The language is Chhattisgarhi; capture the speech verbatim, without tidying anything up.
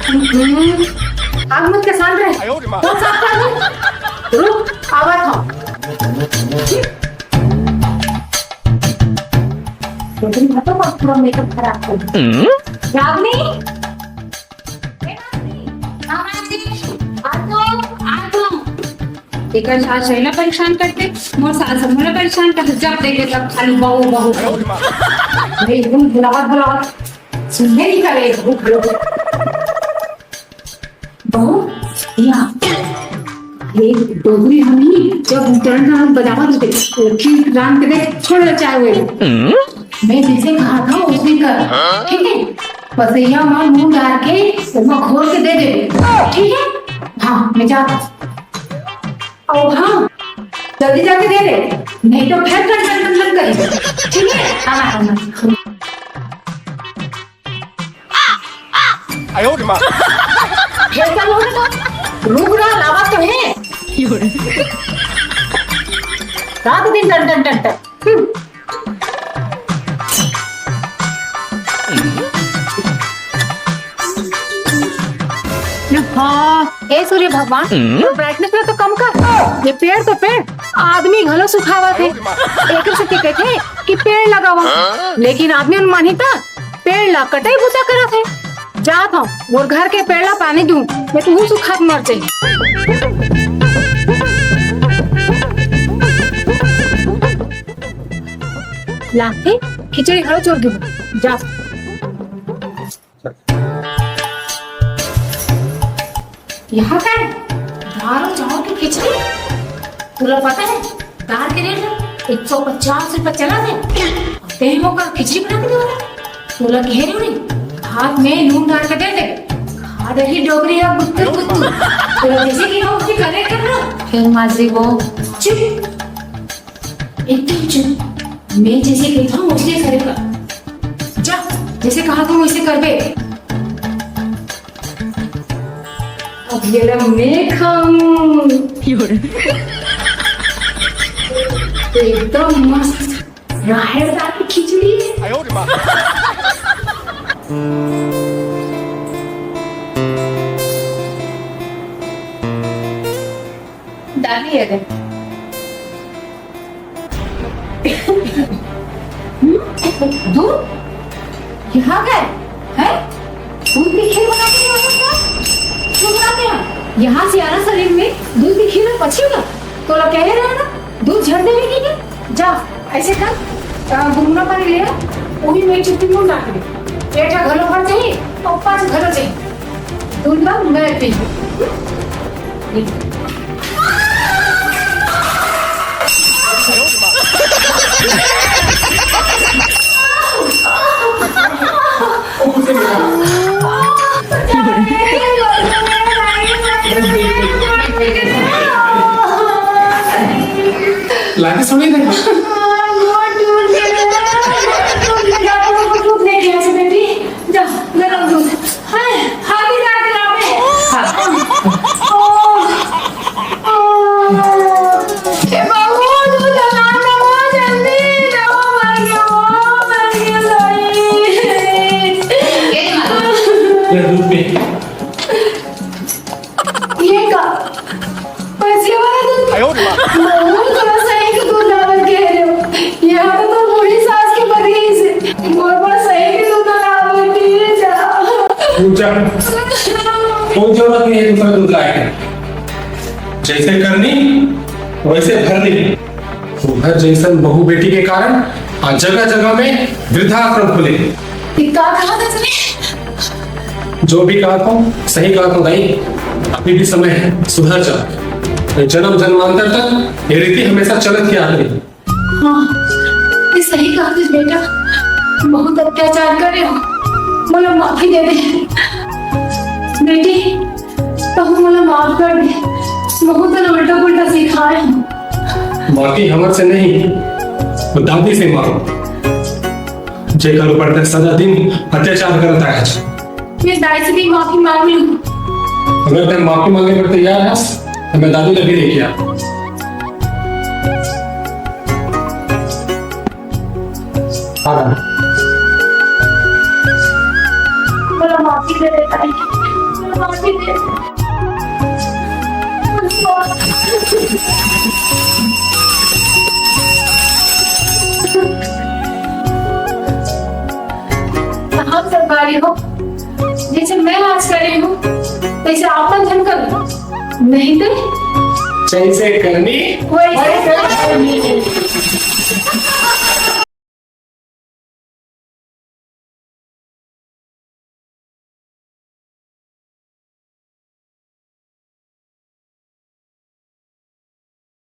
हम्म, आग मत के शांत रह। कौन सा आपका आदमी? रुक, आवा था। लेकिन मैं तो पूरा मेकअप खराब कर दिया। रागनी? ए रागनी, आ तो, आ तो। एकर सास है ना परेशान करते, मोर सास मोला परेशान करते, जब देखे तब खाली बहू, बहू, बहू। अरे, एकदम बुलावत, बुलावत। सुनबे नहीं करे, बहू, बहू। बहू, या। अरे, डोगरी हम ही, जब उतरन हम बजावत होते, खीर रांध के दे, छोड़ दे चाय हुए। मैं जैसे कहा था, उसने कर। ठीक है? बस यहाँ मां मुंह डाल के, उसमें घोर के दे दे। ठीक है? हाँ, मैं जाता हूँ। और हाँ, जल्दी जाके दे दे, नहीं तो फिर टन टन टन टन करेगी। ठीक है? हाँ, हाँ, हाँ। फिर क्या बोल रहा था? रुक रहा, लावा तो है। रात दिन टन टन टन टन। हम्म। हाँ, हे सूर्य भगवान, तो ब्राइटनेस में तो कम कर। ये पेड़ तो पेड़, आदमी घलो सुखावत हे। एकर सेती कहिथे कि पेड़ लगावा, लेकिन आदमी मन मानही त पेड़ ला कटाई बुता करत हे। जात हंव, मोर घर के पेड़ ला पानी दूं, मैं तुहू सुखात मर जाही। लाथे, खिचड़ी घलो चोर दूं, जा। यहाँ का है? दाल और चावल की खिचड़ी? तोला पता है, दाल के रेट एक सौ पचास रुपए चला है। तें ओकर खिचड़ी बना के देवत है। तोला कह रही हूँ नहीं, भात में नून डाल के दे दे। खा रही डोकरी अब गुत्तू गुत्तू। तोला जैसे कि हम उसकी करेक्ट कर रहा। फिर मासी वो चुप, एकदम चुप। मैं जैसे कहता हूँ, वैसे करेगा। जा, जैसे कहा था, वैसे कर दे। अब ये ला मैं खाऊं। एकदम मस्त राहेर दाल की खिचड़ी। दादी आ गई। दूध? यहाँ का है? हैं? दूध की खीर बनाते हो क्या? क्यों बनाते हैं? यहाँ से आना शरीर में दूध की खीर में पचेगा? तो लोग कह रहे हैं ना, दूध झड़ देवे के लिए? जा, ऐसे कर, अ, गुनगुना पानी ले आ, वही में चुटकी नून डाल दे। पेट का घलो भर जाही और पच घलो जाही। दूध ला मैं पी लूं। लाके सुनी थे। दूध लेके आ बेटी। जा, गरम दूध। हाय, हाथी दांत लावे। हाँ। ओ, ओ, ए बाबू, दूध ला ना, जल्दी ला, मर गया, मर गया, भाई। ये दे माता। ये दूध पी। ये का? पैसे वाला दूध? आयो रे माँ। बहुत थोड़ा सही के दूध लावे के रहे हो। यहाँ तो तुम बूढ़ी सास के बदली से। मोर पास सही के दूध लावे के जा। पूजा, कोई जरूरत नहीं है दूसरा दूध लाए के। जैसे करनी, वैसे भरनी। सुभर जैसन बहू बेटी के कारण आज जगह जगह में वृद्धाश्रम खुले। ये का कहा था तूने? जो भी कहा था, सही कहा था दाई। अभी भी समय है, सुधर जा। जन्म जन्मांतर तक ये रीति हमेशा चलत ही आ रही। हाँ, ये सही कहा था बेटा, बहुत अत्याचार करे हो, मोला माफी दे दे। बेटी, तहु मोला माफ कर दे, बहुत उल्टा पुल्टा सिखाए हो। माफी हमर से नहीं, वो दादी से मांगो, जेकर ऊपर तक सदा दिन अत्याचार करत आए हस। मैं दाई से भी माफी मांग लूं। अगर तै माफी मांगे पर तैयार हस, तो मैं दादी ला भी लेके आ। हाँ। करी हो, जैसे मैं नाच करी हूँ, तैसे आप मन झन कर, नहीं तो जैसे करनी वैसे वैसे करनी।